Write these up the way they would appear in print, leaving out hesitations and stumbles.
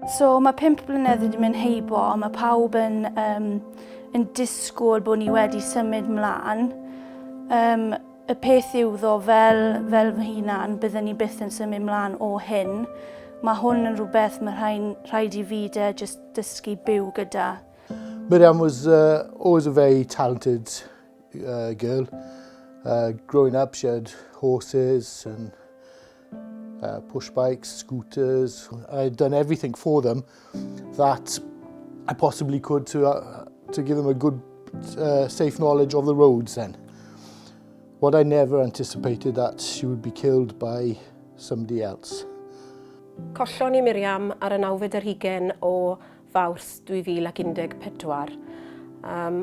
So mae 5 blynedd wedi mynd heibo a mae pawb yn, um, yn disgwyl bod ni wedi symud mlaen. Um, y peth yw ddo, fel, fel fy hunan, byddwn ni byth yn symud mlaen o hyn. Mae hwn yn rhywbeth mae rhaid, rhaid i fi de just dysgu byw gyda. Miriam was always a very talented girl. Growing up, she had horses and push bikes, scooters. I had done everything for them that I possibly could to give them a good, safe knowledge of the roads then. What I never anticipated that she would be killed by somebody else. Collon ni Miriam ar y 29 o Fawrth 2014.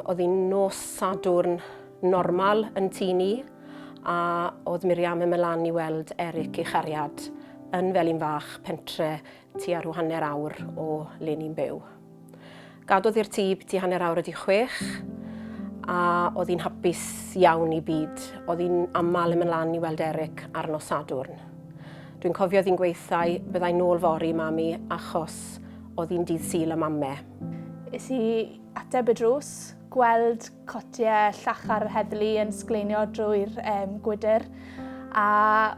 Oedd hi'n nos Sadwrn normal yn tŷ ni a oedd Miriam yn mynd lan i weld Eric ei chariad yn Felin Fach, pentre tua rhyw hanner awr o le ni'n byw. Gadodd i'r tŷ biti 6:30 a oedd hi'n hapus iawn i byd. Oedd hi'n aml yn mynd lan i weld Eric ar nos Sadwrn. Dwi'n cofio oedd hi'n gweithau byddai nôl fory, mami, achos oedd hi'n dydd Sul y mame. Es i ateb y drws, gweld cotiau llachar yr heddlu yn sgleinio drwy'r um, gwydr a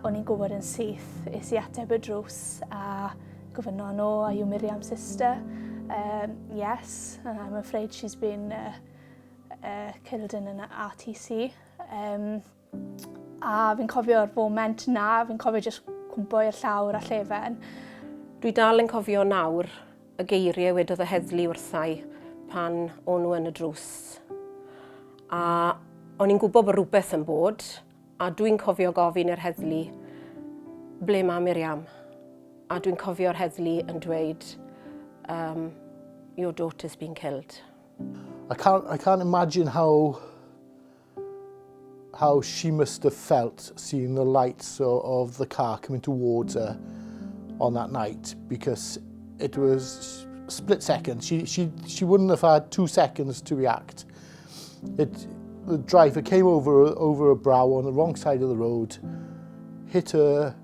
o'n i'n gwybod yn syth. Es i ateb y drws a gofynnon nhw, "Are you Miriam's sister?" "Yes, and I'm afraid she's been killed in an RTC." A fi'n cofio'r foment na, fi'n cofio jyst cwmpo i'r llawr a llefen. Dwi dal yn cofio nawr y geiriau wedodd y heddlu wrthai pan o'n nhw yn y drws. A o'n i'n gwybod bod rhywbeth yn bod, a dwi'n cofio gofyn i'r heddlu, "Ble mae Miriam?" A dwi'n cofio'r heddlu yn dweud, "Your daughter's been killed." I can't imagine how she must have felt seeing the lights of the car coming towards her on that night because it was split second. She wouldn't have had 2 seconds to react. The driver came over a brow on the wrong side of the road, hit her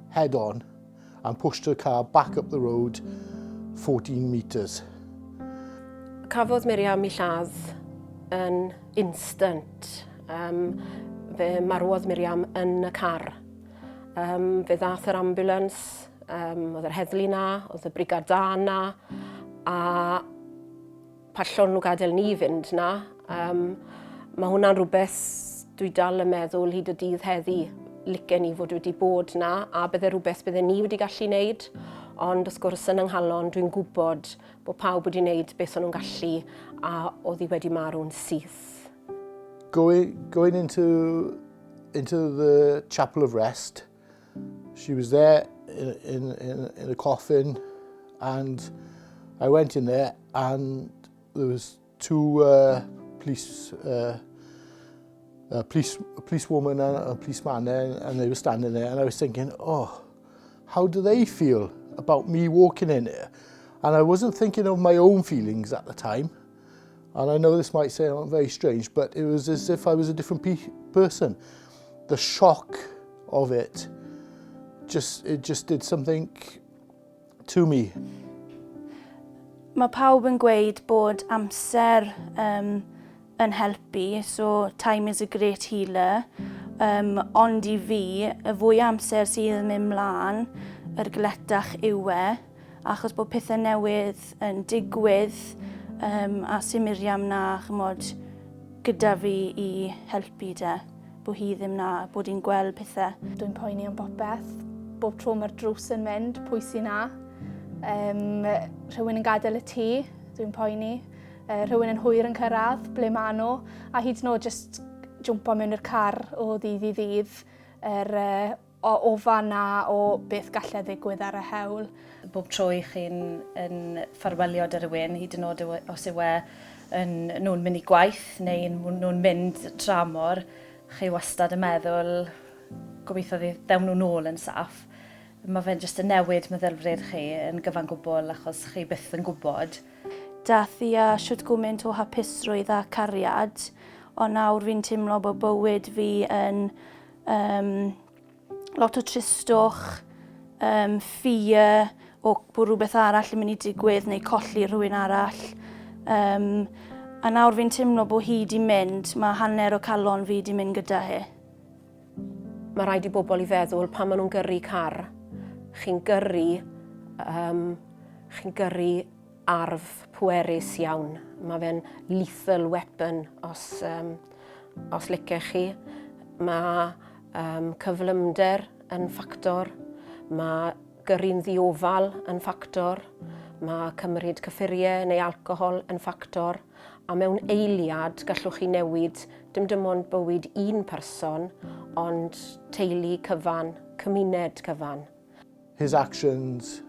head on and pushed her car back up the road 14 metres. Cafodd Miriam ei lladd yn instant. Fe marwodd Miriam yn y car. Fe ddath yr ambulance, oedd yr heddlu na, oedd y brigad dân na, a pallon nhw gadael ni fynd na. Mae hwnna'n rhywbeth dwi dal yn meddwl hyd y dydd heddi licen i fod wedi bod na a bydde rhywbeth bydde ni wedi gallu wneud. Ond wrth gwrs yn 'y nghalon dwi'n gwybod bod pawb wedi wneud beth o'n nhw'n gallu a oedd hi wedi marw'n syth. Going into the chapel of rest, she was there in a coffin and I went in there and there was two police, a policewoman and a policeman there and they were standing there and I was thinking, "Oh, how do they feel about me walking in here?" And I wasn't thinking of my own feelings at the time. And I know this might sound very strange, but it was as if I was a different person. The shock of it, it just did something to me. Mae pawb yn gweud bod amser yn helpu, so time is a great healer. Ond i fi, y fwy amser sydd yn mynd mlaen, yr gletach yw e, achos bod pethau newydd yn digwydd a sy'n Miriam na, chymod, gyda fi i helpu de, bod hi ddim na, bod hi'n gweld pethau. Dwi'n poeni am bopeth. Bob tro mae'r drws yn mynd, pwy sy'n na? Rhywun yn gadael y tŷ, dwi'n poeni. Rhywun yn hwyr yn cyrraedd, ble maen nhw? A hyd yn oed just jwmpo mewn i'r car o ddydd i ddydd, yr o ofan na o beth gallai ddigwydd ar y hewl. Bob tro i chi'n yn ffarwelio 'da rhywun, hyd yn oed os yw e yn, nhw'n mynd i gwaith neu nhw'n mynd tramor, chi wastad yn meddwl gobeithio ddewn nhw nôl yn saff. Mae fe'n jyst yn newid meddylfryd chi yn gyfan gwbl achos chi byth yn gwybod. Dath i â shwt gwmynt o hapusrwydd a cariad, ond nawr fi'n teimlo bod bywyd fi yn lot o tristwch, fear. o bod rhywbeth arall yn mynd i digwydd neu colli rhywun arall. Um, a nawr fi'n teimlo bod hi di mynd, mae hanner o calon fi di mynd gyda hi. Mae rhaid i bobl i feddwl pan maen nhw'n gyrru car, chi'n gyrru, um, chi'n gyrru arf pwerus iawn. Mae fe'n lethal weapon os, um, os licech chi. Mae um, cyflymder yn ffactor, mae gyrru'n ddiofal yn ffactor, mae cymryd cyffuriau neu alcohol yn ffactor, a mewn eiliad gallwch chi newid dim dim ond bywyd un person, ond teulu cyfan, cymuned cyfan. His actions,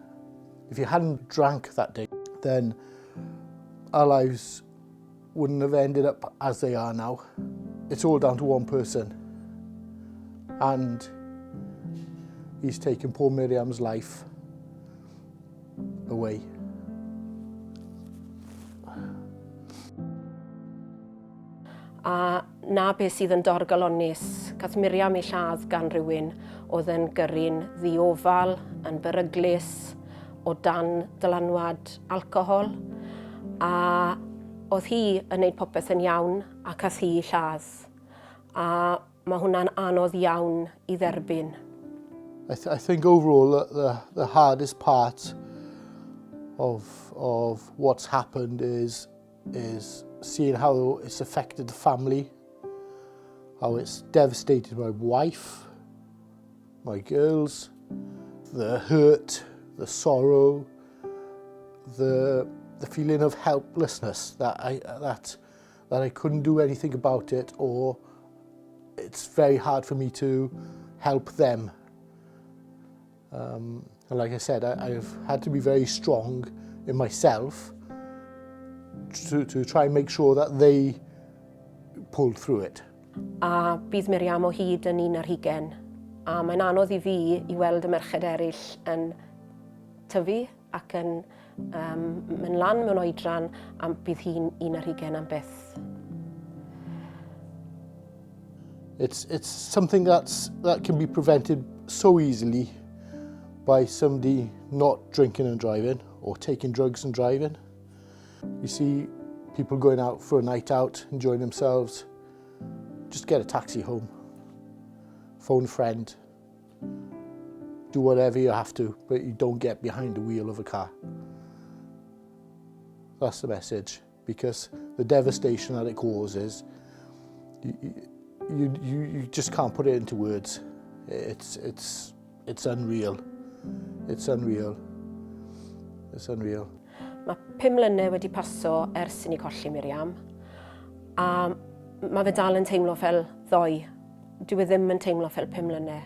if he hadn't drank that day, then our lives wouldn't have ended up as they are now. It's all down to one person. And he's taken poor Miriam's life away. A 'na beth sydd yn dorgalonnus. Cath Miriam ei lladd gan rywun oedd yn gyrru'n ddiofal, yn beryglus, o dan dylanwad alcohol, a oedd hi yn neud popeth yn iawn a cath hi ei lladd. A mae hwnna'n anodd iawn i dderbyn. I, th I think overall the, the, the hardest part of, of what's happened is is seeing how it's affected the family, how it's devastated my wife, my girls, the hurt, the sorrow, the, the feeling of helplessness that I, that, that I couldn't do anything about it or it's very hard for me to help them. Um, and like I said, I, I've had to be very strong in myself to, to try and make sure that they pulled through it. A bydd Miriam o hyd yn un ar hugen. A mae'n anodd i fi i weld y merched eraill yn tyfu ac yn um, mynd lan mewn oedran a bydd hi'n un ar hugen am byth. It's, it's something that's, that can be prevented so easily by somebody not drinking and driving or taking drugs and driving. You see people going out for a night out, enjoying themselves. Just get a taxi home, phone a friend, do whatever you have to, but you don't get behind the wheel of a car. That's the message, because the devastation that it causes, you, you, you, you just can't put it into words. It's, it's, it's unreal. It's unreal. It's unreal. Mae pum mlynedd wedi paso ers i ni colli Miriam, a mae fe dal yn teimlo fel ddoe. Dyw e ddim yn teimlo fel pum mlynedd.